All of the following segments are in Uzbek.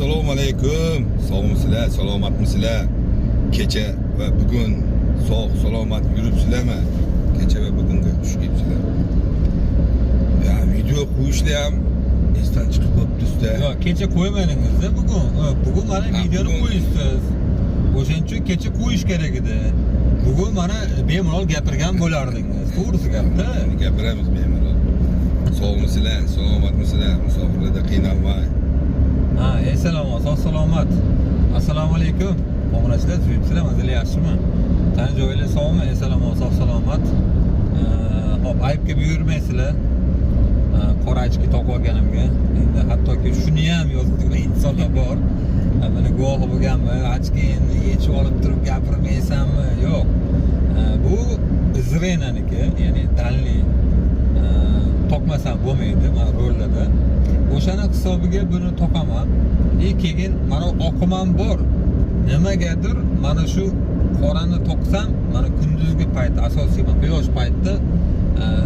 Assalomu alaykum. Sog'misizlar, salomatmisizlar? Kecha va bugun sog' salomat yuribsizlarmi? Kecha va bugunga xush kelibsizlar. Ya, video qo'yishlar ham esdan chiqib qolibdi usta. Yo'q, kecha qo'ymadingizda bugun. Bugun mana Ha, videoni bugun- qo'yishsiz. O'shaning uchun kecha qo'yish kerak edi. Bugun mana bemalol gapirgan bo'lardingiz. To'g'risi gapda. Endi gapiramiz bemalol. Sog'misizlar, salomatmisizlar? Musofirlarda qiynalmay. Ha, salomat, sog' salomat. Assalomu alaykum. Obunachilar, suyibsizlar, mazali yaxshimi? Tani joylar sog'mi? Salomat, sog' salomat. Hop, aybga buyurmaysizlar. Qora очки taqib olganimga. Endi hattoki shuni ham yozadigan insonlar bor. Buni guvohi bo'lganman. Очки endi yechib olib turib gapirmaysanmi? Yo'q. Bu Zrenaniki, ya'ni дальний toqmasam bo'lmaydi mana rollarda. O'shani hisobiga buni toqaman. И keyin mana oqim ham bor. Nimagadir mana shu qorani toqsam, mana kunduzgi payt, asosiy mana quyosh paytida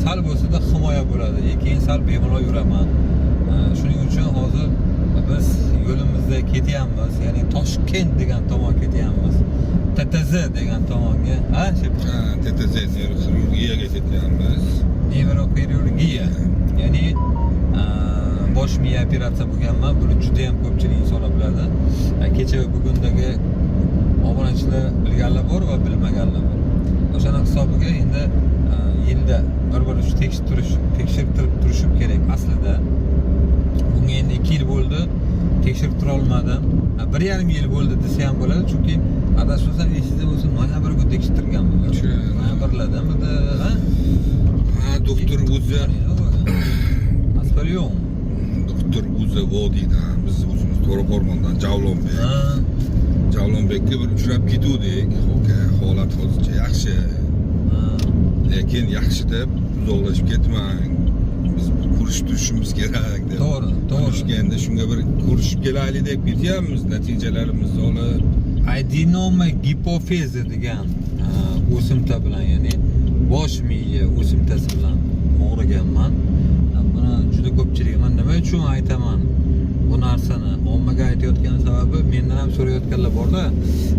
sal bo'lsa-da himoya bo'ladi. И keyin sal bemalol yuraman. Shuning uchun hozir biz yo'limizda ketyapmiz, ya'ni Toshkent degan tomon ketyapmiz. TTZ degan tomonga. Ha, shu Ha, TTZ neyroxirurgiyaga ketyapmiz. Neyroxirurgiya, ya'ni bosh miya operatsiya bo'lganman. Buni juda ham ko'pchilik insonlar biladi. Kecha va bugundagi obunachilar bilganlar bor va bilmaganlar bor. O'shani hisobiga endi yilda bir bir shu tekshirtirish, tekshirtirib turishim kerak aslida. Bunga endi 2 yil bo'ldi, tekshirib tura olmadim. 1,5 yil bo'ldi desa ham bo'ladi, chunki adashmasam, esingizda bo'lsin, noyabr kuni tekshirtirganman. Noyabrlardamidi, ha? Ha, doktor o'zi Asqar yo'qmi? Doktor o'zi vodiydan, biz o'zimiz To'raqo'rg'ondan Javlonbek. Javlonbekka bir uchrab ketuvdik. Aka, holat hozircha yaxshi. Lekin yaxshi deb uzoqlashib ketmang. Biz ko'rishib turishimiz kerak deb. To'g'ri. Ko'rishganda shunga bir ko'rishib kelaylik deb ketyapmiz, natijalarimizni olib. Adenoma gipofezi degan o'simta bilan, ya'ni bosh miya o'simtasi bilan og'riganman. Buni juda ko'pchilik, man nima uchun aytaman bu narsani ommaga aytayotgan sababi, mendan ham so'rayotganlar borda,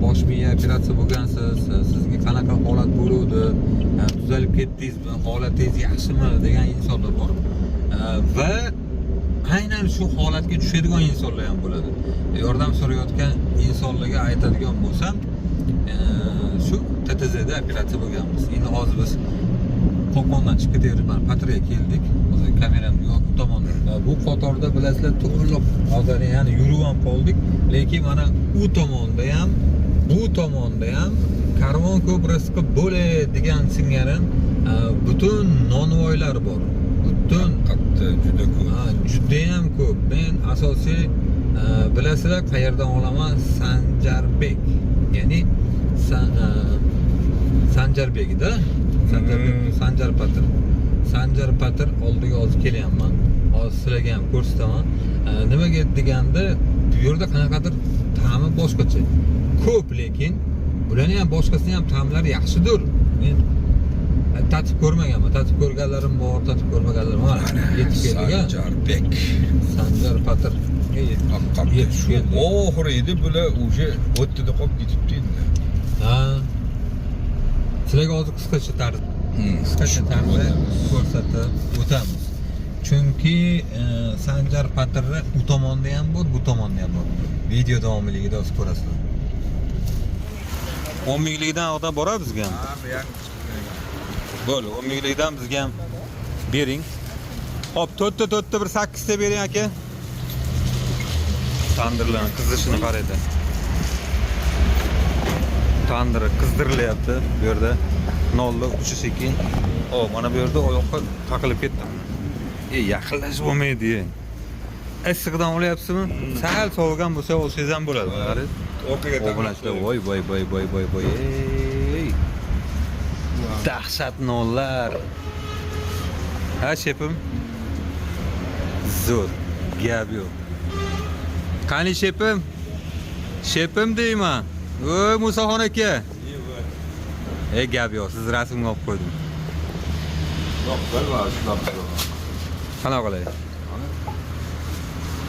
bosh miya operatsiya bo'lgansiz, sizga qanaqa holat bo'luvdi, tuzalib ketdingizmi, holatingiz yaxshimi degan insonlar bor. Va aynan shu holatga tushadigan insonlar ham bo'ladi. Yordam so'rayotgan insonlarga aytadigan bo'lsam, shu TTZda operatsiya bo'lganmiz. Endi hozir biz Qo'qondan chiqib ketaverib, mana Patriga keldik. Hozir kameramni yo'q bu tomonda. Bu qatorda bilasizlar, to'liq hozir ya'ni yurib ham qoldik, lekin mana u tomonda ham, bu tomonda ham karvon ko'p, rizqi bo'l degan singari butun nonvoylar bor. Butun Qatta juda ko'p. Ha, judayam ko'p. Men asosiy bilasizlar qayerdan olaman? Sanjarbek. Ya'ni Sanjarbekda. Sanjarbek, Sanjar Patir. Sanjar Patir oldiga hozir kelyapman. Hozir sizlarga ham ko'rsataman. Nimaga deganda, bu yerda qanaqadir ta'mi boshqacha. Ko'p, lekin bularni ham, boshqasini ham ta'mlari yaxshidir. Men tatib ko'rmaganman. Tatib ko'rganlarim bor, tatib ko'rmaganlarim bor. Yetib keldik, ha. Sanjarbek. Sanjar Patir. Haqiqatda Yetib shu keldik. oxiri edi, bular уже o'tdida qolib ketibdi endi. Ha. Sizlarga hozir qisqacha tarz, qisqacha tarzda ko'rsatib o'tamiz. Chunki Sanjar Patirni u tomonda ham bor, bu tomonda ham bor. Video davomiligida hozir ko'rasizlar. 10 minglikdan odam boradi bizga ham. Bo'ldi, 10 minglikdan bizga ham bering. Hop, to'rtta to'rtta bir sakkizta bering, aka. Tandirlarni qizishini qaraydi. Tandiri qizdirilyapti bu yerda. Nolni uchi sekin. O, mana bu yerda oyoqqa taqilib ketdim. E, yaqinlashib bo'lmaydi. Issiqdan olyapsizmi? Sal sovigan bo'lsa olsangiz ham bo'ladi. Qarang. Orqaga Obunachilar, voy voy voy voy voy voy. Ey. Dahshat nonlar. Ha, shefim? Zo'r. Gap yo'q. Qani shefim? Shefim deyman. Voy, Musaxon aka. Ey, gap yo'q. Siz rasmga olib qo'ydim. Yo'q, bilma, ushlab tur. Qanaqa qilay?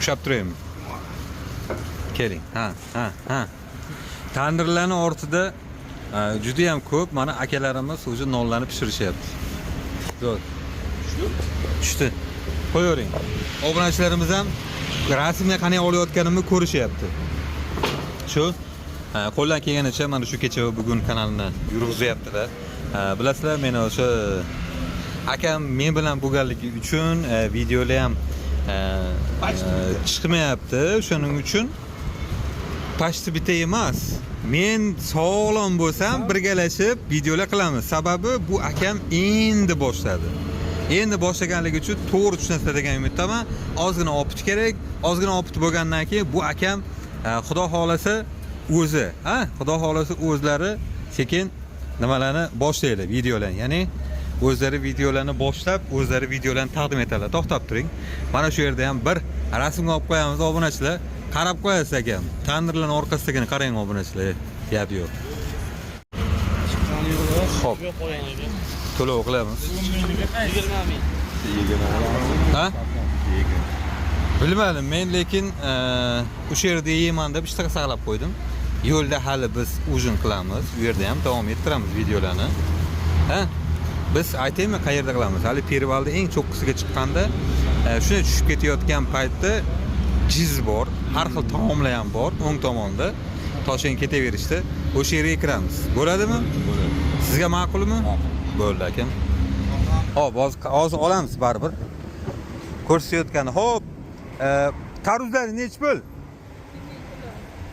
Ushlab turaymi? Keling. Ha, ha, ha. Tandirlarni ortida juda ham ko'p mana akalarimiz o'zi nonlarni pishirishyapti. Zo'r. Tushdi. Qo'yavering. Obunachilarimiz ham rasmni qanday olayotganimni ko'rishyapti. Shu qo'ldan kelganicha mana shu kecha va bugun kanalini yurg'izyaptilar. Bilasizlar, meni o'sha akam men bilan bo'lganligi uchun videolar ham chiqmayapti. O'shaning uchun почти bitta emas. Men sog'lom bo'lsam birgalashib videolar qilamiz. Sababi bu akam endi boshladi. Endi boshlaganligi uchun to'g'ri tushunasizlar degan umiddaman. Ozgina опыт kerak. Ozgina опыт bo'lgandan keyin bu akam xudo xohlasa o'zi, ha, xudo xohlasa o'zlari sekin nimalarni boshlaydi, videolarni. Ya'ni o'zlari videolarni boshlab, o'zlari videolarni taqdim etadilar. To'xtab turing. Mana shu yerda ham bir rasmga olib qo'yamiz obunachilar. Qarab qo'yasiz akam. Tandirlarning orqasidagini qarang obunachilar. Gap yo'q. Xo'p. To'lov qilamiz. 20 ming. Ha? Bilmadim men, lekin o'sha yerda yeyman deb ishtaha saqlab qo'ydim. Yo'lda hali biz ужин qilamiz. U yerda ham davom ettiramiz videolarni. Ha? Biz aytaymi qayerda qilamiz? Hali перевал da eng cho'qqisiga chiqqanda, shunday tushib ketayotgan paytda jiz bor, har xil taomlar ham bor o'ng tomonda. Toshkent ketaverishda o'sha yerga kiramiz. Bo'ladimi? Bo'ladi. Sizga ma'qulmi? Ma'qul. Bo'ldi akam. Hop, hozir olamiz baribir. Ko'rsatayotgani. Hop, tarvuzlar nechi pul?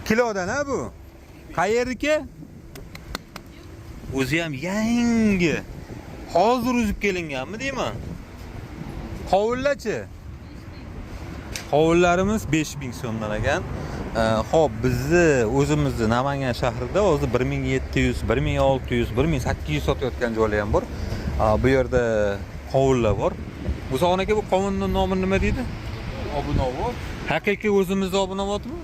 Kilodan ha bu? Qayerniki? O'zi ham yangi. Hozir uzib kelinganmi deyman. Qovunlarchi? Qovunlarimiz 5000 so'mdan ekan. Xo'p, bizni o'zimizni Namangan shahrida hozir 1700, 1600, 1800 sotayotgan joylar ham bor. Bu yerda qovunlar bor. Musoxon aka, bu qovunning nomi nima deydi? Obunovot. Haqiqiy o'zimizni obunovotmi?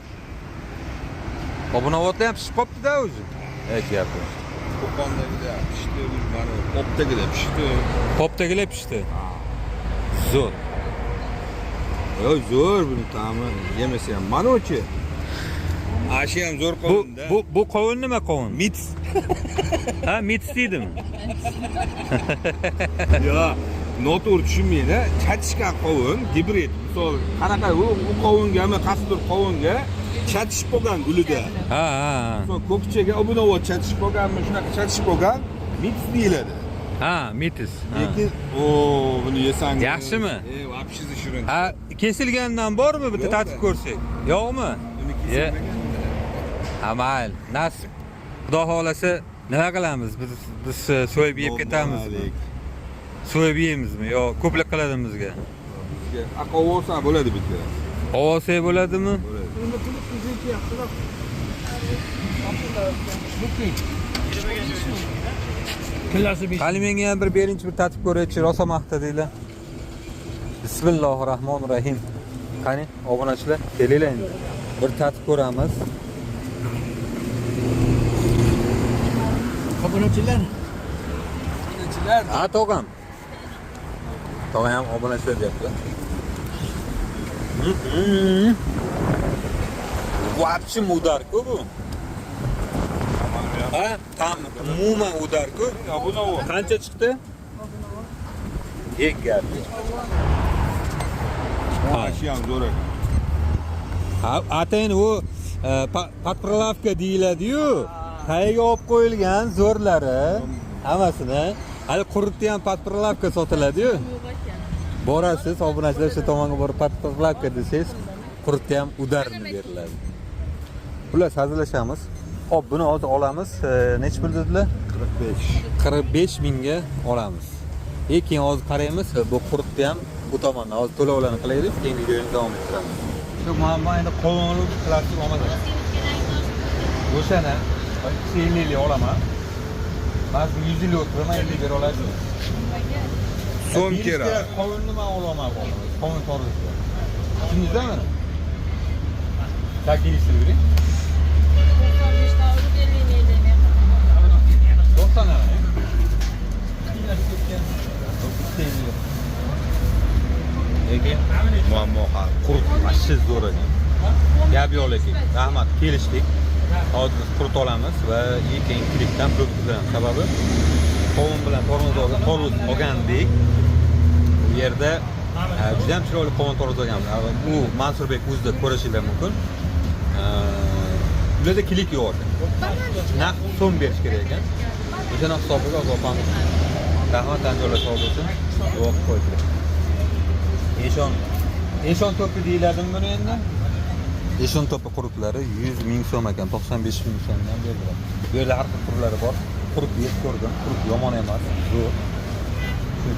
Obunovotlar ham pishib qolibdi-da o'zi. Aytyapti. Qo'qondagilar pishdi, mana Popdagilar pishdi. Popdagilar pishdi. Zo'r. Yo'q, zo'r buni ta'mi yemasa ham. Manochi. Ashi ham zo'r Bu qovunda. bu qovun nima qovun? Mix. Ha, mix deydimi? Yo, noto'g'ri tushunmang, chatishgan qovun, gibrid. Misol, qanaqa u qovungami, qaysidir qovunga chatishib qolgan gulida. Ha, ha, ha. Misol, ko'kchaga obunovot chatishib qolganmi, shunaqa chatishib qolgan, mix deyiladi. Ha, metis. Ha. Lekin, o, buni yesangiz. Yaxshimi? E, вообще shirin. Ha, kesilgandan bormi bitta Yo'q. tatib ko'rsak? Yo'qmi? Uni Ye. kesilmagan. Ha, mayli. Nasib. Xudo xohlasa nima qilamiz? Biz so'yib yeb ketamizmi? So'yib yeymizmi yo ko'plik qiladimi bizga? Bizga aqov olsa bo'ladi bitta. Olsak bo'ladimi? Bo'ladi. Kilosi 5. Qani menga ham bir berinchi, bir tatib ko'raychi, rosa maqtadinglar. Bismillahir rohmanir rohim. Qani obunachilar, kelinglar endi. Bir tatib ko'ramiz. Obunachilar. Ha, tog'am. Tog'am ham obunachilar deyapti. Вообще удар-ku bu. Ha, tam umuman удар-ku. Obunovot. Qancha chiqdi? Gap. Ashi ham zo'r ekan. Ha, atayin u под прилавка deyiladi-yu. Tagiga olib qo'yilgan zo'rlari hammasini. Hali qurutni ham под прилавка sotiladi-yu. Borasiz, obunachilar, o'sha tomonga borib под прилавка desangiz, qurutni ham удар ini beriladi. Xullas, hazillashamiz. Xo'p, buni hozir olamiz. Nechi pul dedilar? 45. 45 mingga olamiz. E, keyin hozir qaraymiz, bu qurutni ham bu tomondan hozir to'lovlarni qilaylik, keyin videoni davom ettiramiz. Shu muammo endi qovunli plastik olmadim. O'shani 50 lik olaman. Man sizga 100 yil o'tiraman, 50 bera olasizmi? So'm Berish kerak. Qovunni man olaman, qovun to'g'risida. Tushundingizmi? Tak kelishtirib bering. 95 olib 50 ming. 90 lira. Bitta 50. Lekin Muammo hal. Qurut вообще zo'r ekan. Gap yo'q lekin. Rahmat, kelishdik. Hozir biz qurut olamiz va keyin klikdan pul o'tkazamiz. Sababi qovun bilan tormoz olgan, tormoz olgandik. U yerda juda ham chiroyli qovun tormoz olganmiz. U Mansurbek o'zida ko'rishinglar mumkin. Ularda klik yo'q ekan. Naqd so'm berish kerak ekan. O'shani hisobiga hozir opamiz rahmat, Andijonlar sog' bo'lsin. Duo qilib qo'ydilar. Eshon Eshon to'pi deyiladimi buni endi? Eshon to'pi qurutlari 100 ming so'm ekan, 95 ming so'mdan berdilar. Bu yerda har xil turlari bor. Qurut yeb ko'rdim, qurut yomon emas, zo'r. Shu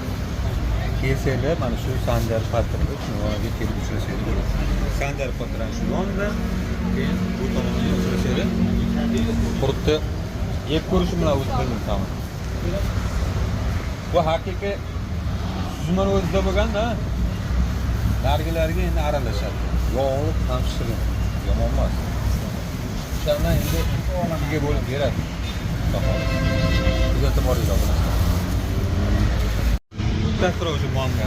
kelsanglar, mana shu Sanjar Patrda shuni yoniga kelib uchrashanglar bo'ladi. Sanjar Patr ana shu yonida, keyin bu tomonga uchrashanglar. Qurutni yeb ko'rishim bilan o'zi bildim tamom. Bu haqiqiy suzmani o'zida bo'lganda, nargilarga endi aralashadi. Yog'liq ham shirin. Yomon emas. O'shandan endi ikkiga bo'lib beradi. Xudo xohlasa. Kuzatib boringlar bu narsani. Bittasi o'sha muammo.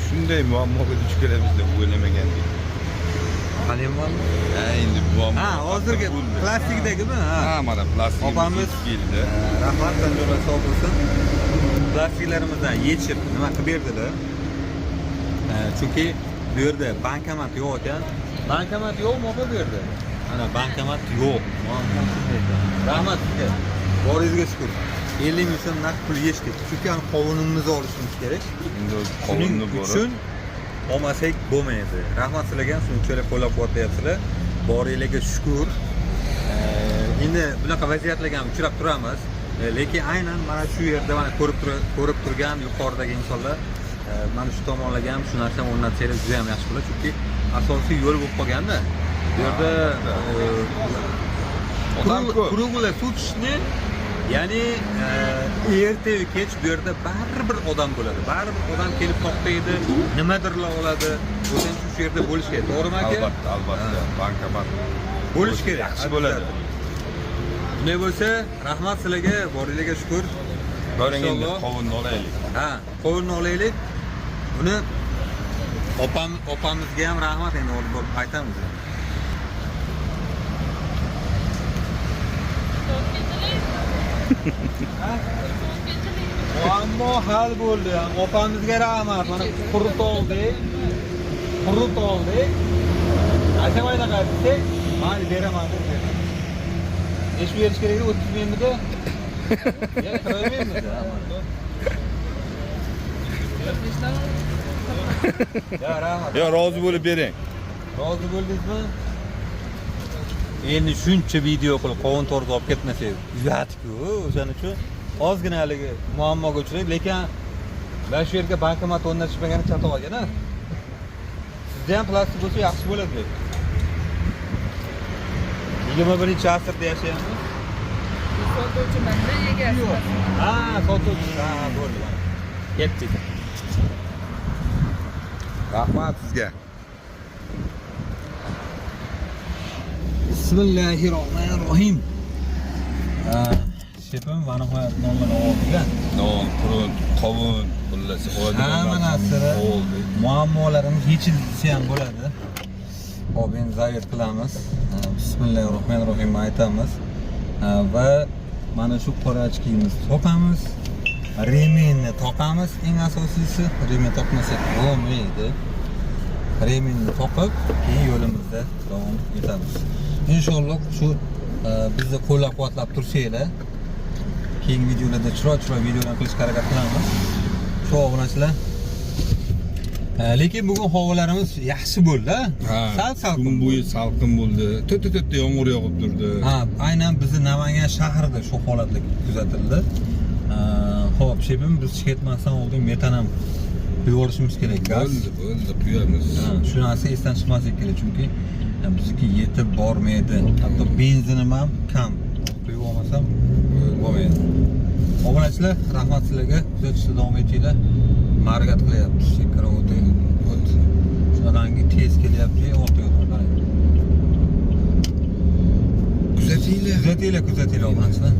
Shunday muammoga duch kelamiz deb o'ylamagandik. Qanday muammo? Ha, endi muammo. Ha, hozirgi bo'ldi. plastikdagimi? Ha. Ha, mana plastik Opamiz keldi. Rahmat, Sanjarlar sog' bo'lsin. Plastiklarimizdan yechib nima qilib berdilar. Chunki bu yerda bankomat yo'q ekan. Bankomat yo'qmi opa bu yerda? Ana bankomat yo'q. Muammo shunday ekan. Rahmat sizga. Boringizga shukur. 50 ming so'm naqd pul yechdik. Chunki ani qovunimizni olishimiz kerak. Endi Shuning qovunni borib uchun olmasak bo'lmaydi. Rahmat sizlarga ham shunchalik qo'llab-quvvatlayapsizlar. Boringlarga shukur. Endi bunaqa vaziyatlarga ham uchrab turamiz. Lekin aynan mana shu yerda mana ko'rib turgan yuqoridagi insonlar mana shu tomonlarga ham shu narsani o'rnatsanglar juda ham yaxshi bo'ladi. Chunki asosiy yo'l bo'lib qolganda bu yerda Odam ko'p. Круглосуточный, ya'ni ertayu kech bu yerda baribir odam bo'ladi. Baribir odam kelib to'xtaydi, nimadirlar oladi. O'shaning uchun shu yerda bo'lish kerak. To'g'rimi aka? Albatta, albatta. Bankomat Bo'lish kerak. Yaxshi bo'ladi. Bunday bo'lsa, rahmat sizlarga, boringlarga shukur. Boring endi Inshaalloh. qovunni olaylik. Ha, qovunni olaylik. Buni opamizga ham rahmat endi olib borib aytamiz. To'rtinchilik. To'rtinchilik. Muammo hal bo'ldi. Opamizga rahmat. Mana qurut oldik. Qurut oldik. Ashamayda desak, mayli beraman deb berdi. Necha berish kerak edi? 30 mingmidi? Ya, 40 mingmidi? Ha, mana. Ya, rahmat. Yo, rozi bo'lib bering. Rozi bo'ldingizmi? Endi shuncha video qilib qovun to'rga olib ketmasak, uyat-ku. O'shaning uchun ozgina haligi muammoga uchradik, lekin mana shu yerga bankomat o'rnatishmagani chatoq olgan, a? Sizda ham plastik bo'lsa yaxshi bo'ladi lekin. 21-asrda yashayapmiz. Sotuvchiman-da egasi. Ha, sotuvchi. Ha, bo'ldi mana. Ketdik. Rahmat sizga. Bismillahirrohmanirrohim. Shefim va nihoyat nonlar oldilar. Non, qurut, qovun, xullas oladigan Hamma narsani oldik. Muammolarimiz yechilsa ham bo'ladi. Hop, endi zavет qilamiz. Bismillahirrohmanirrohim aytamiz. Va mana shu qora ochkimizni toqamiz. Remenni toqamiz. Eng asosiysi remen toqmasak bo'lmaydi. Remenni toqib, keyin yo'limizda davom etamiz. Inshaalloh shu bizni qo'llab-quvvatlab tursanglar, keyingi videolarda chiroyli videolar qilishga harakat qilamiz. Shu obunachilar. Lekin bugun havolarimiz yaxshi bo'ldi. Sal salqin. Kun bo'yi salqin bo'ldi. To'ta-to'ta yomg'ir yog'ib turdi. Ha, aynan bizni Namangan shahrida shu holatlar kuzatildi. Xo'p, shefim, biz ketmasdan oldin metan ham quyib olishimiz kerak gaz. Bo'ldi, bo'ldi, quyamiz. Ha, shu narsa esdan chiqmasligi kerak, chunki bizniki yetib bormaydi. Hatto benzinim ham kam. Quyib olmasam bo'lmaydi. Obunachilar, rahmat sizlarga. Kuzatishda davom etinglar. Margat qilyapti, chekara o'ti. O't. Shunaqangi tez kelyapti, orqaga qarang. Kuzatinglar. Kuzatinglar, kuzatinglar obunachilar.